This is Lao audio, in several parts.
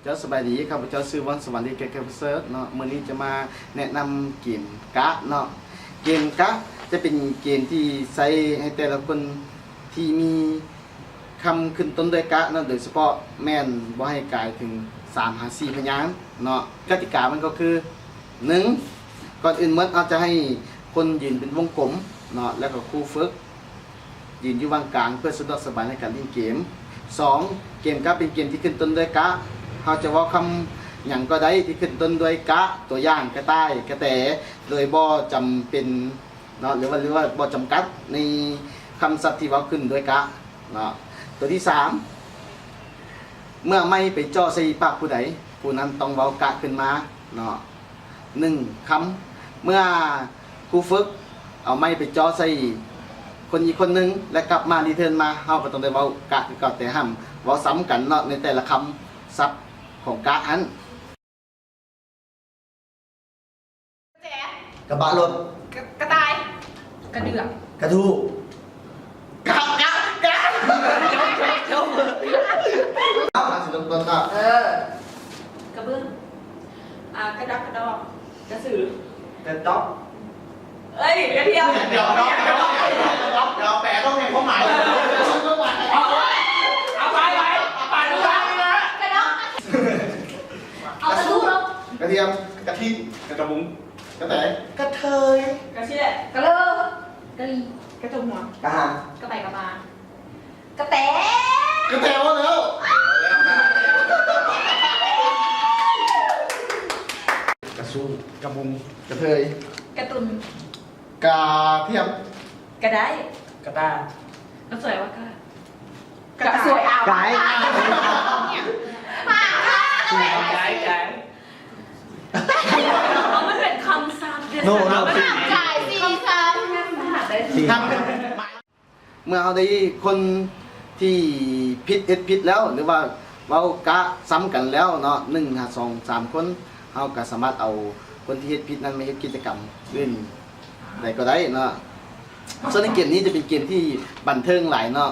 ເຈົ້າສະບາຍດີ, ຂ້າພະເຈົ້າຊື່ ວອນສະຫວັນ ລິດ ແກ້ວປະເສີດເນາະ. ມື້ນີ້ຈະມາແນະນຳເກມກະເນາະ. ເກມກະຈະເປັນເກມທີ່ໃຊ້ໃຫ້ແຕ່ລະຄົນທີ່ມີຄຳຂຶ້ນຕົ້ນດ້ວຍກະເນາະ, ໂດຍສະເພາະແມ່ນບໍ່ໃຫ້ກາຍເຖິງສາມຫາສີ່ພະຍາງເນາະ. ກະຕິກາມັນກໍຄື ໜຶ່ງ ກ່ອນອື່ນໝົດເຮົາຈະໃຫ້ຄົນຢືນເປັນວົງກົມເນາະ, ແລ້ວກໍຄູຝຶກ ຢືນຢູ່ຫວ່າງກາງເພື່ອສະດວກສະບາຍໃນການຫຼິ້ນເກມ. ສອງ ເກມກະເປັນເກມທີ່ຂຶ້ນຕົ້ນດ້ວຍກະ. ເຮົາຈະເວົ້າຄຳຫຍັງກໍໄດ້ທີ່ຂຶ້ນຕົ້ນດ້ວຍກະ, ຕົວຢ່າງ ກະຕ່າຍ, ກະແຕ, ໂດຍບໍ່ຈຳເປັນເນາະ ຫຼືວ່າ ຫຼືວ່າບໍ່ຈຳກັດໃນຄຳສັບທີ່ເວົ້າຂຶ້ນດ້ວຍກະເນາະ. ຕົວທີສາມ ເມື່ອໄມ້ໄປເຈາະໃສ່ປາກຜູ້ໃດ, ຜູ້ນັ້ນຕ້ອງເວົ້າກະຂຶ້ນມາເນາະ. ໜຶ່ງຄຳ. ເມື່ອຄູຝຶກເອົາໄມ້ໄປເຈາະໃສ່ຄົນອີກຄົນໜຶ່ງ ແລະ ກັບມາ ຣີເທີນມາ, ເຮົາກໍຕ້ອງໄດ້ເວົ້າກະຄືເກົ່າ, ແຕ່ຫ້າມເວົ້າຊ້ຳກັນເນາະ ໃນແຕ່ລະຄຳສັບຂອງກະຫັ້ນ. ກະບະລົດ. ກະ ກະຕ່າຍ. ກະເດືອກ. ກະທູ້. ກະ ກະ ກະ ເອົາ ຊິລົງຕົ້ນເນາະ. ເອີ ກະເບື້ອງ. ອ່າ ກະດັກກະດອກ. ກະສື. ກະຕ໊ອກ. ເອີຍ ກະທຽມ. ດຽວ ດຽວ ດຽວ ດຽວ ແປຕ້ອງໃຫ້ຄວາມໝາຍ. ເອົາ ເອົາໄປ ໄປ ໄປ ໄປ ກະດອກ. ເອົາກະດູກ. ກະທຽມ. ກະທິ. ກະກະບຸງ. ກະແຕ. ກະເທີຍ. ກະຊິແລະ. ກະເລີ. ກະລີ. ກະຈົມຫົວ. ກະຫາ. ກະໄປກະມາ. ກະແຕ. ກະແຕວ່າແລ້ວ. ກະຊູ້. ກະບຸງ. ກະເທີຍ. ກະຕຸ່ນ. ກະທຽມ. ກະໄດ້. ກະຕ່າ. ກະສວຍວ່າກະ ກະສວຍເອົາ ກາຍ ກາຍ ກາຍ. ເອົາ ມັນເປັນຄຳສັບເດ້. ໂນ ໂນ ກາຍ ສີ່ຄຳ. ສີ່ຄຳ. ເມື່ອເຮົາໄດ້ຄົນທີ່ຜິດ ເຮັດຜິດແລ້ວ ຫຼືວ່າເວົ້າກະຊ້ຳກັນແລ້ວເນາະ ໜຶ່ງຫາສອງສາມຄົນ, ເຮົາກໍສາມາດເອົາຄົນທີ່ເຮັດຜິດນັ້ນມາເຮັດກິດຈະກຳອື່ນໃດກໍໄດ້ເນາະ. ສ່ວນໃນເກມນີ້ຈະເປັນເກມທີ່ບັນເທີງຫຼາຍເນາະ,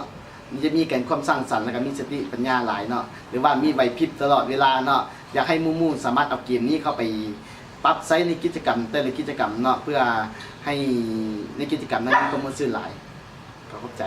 ມັນຈະມີການຄວາມສ້າງສັນ ແລ້ວກໍມີສະຕິປັນຍາຫຼາຍເນາະ ຫຼືວ່າມີໄຫວພິບຕະຫຼອດເວລາເນາະ. ຢາກໃຫ້ໝູ່ໆສາມາດເອົາເກມນີ້ເຂົ້າໄປປັບໃຊ້ໃນກິດຈະກຳແຕ່ລະກິດຈະກຳເນາະ ເພື່ອໃຫ້ໃນກິດຈະກຳນັ້ນມີຄວາມມ່ວນຊື່ນຫຼາຍ. ຂໍຂອບໃຈ.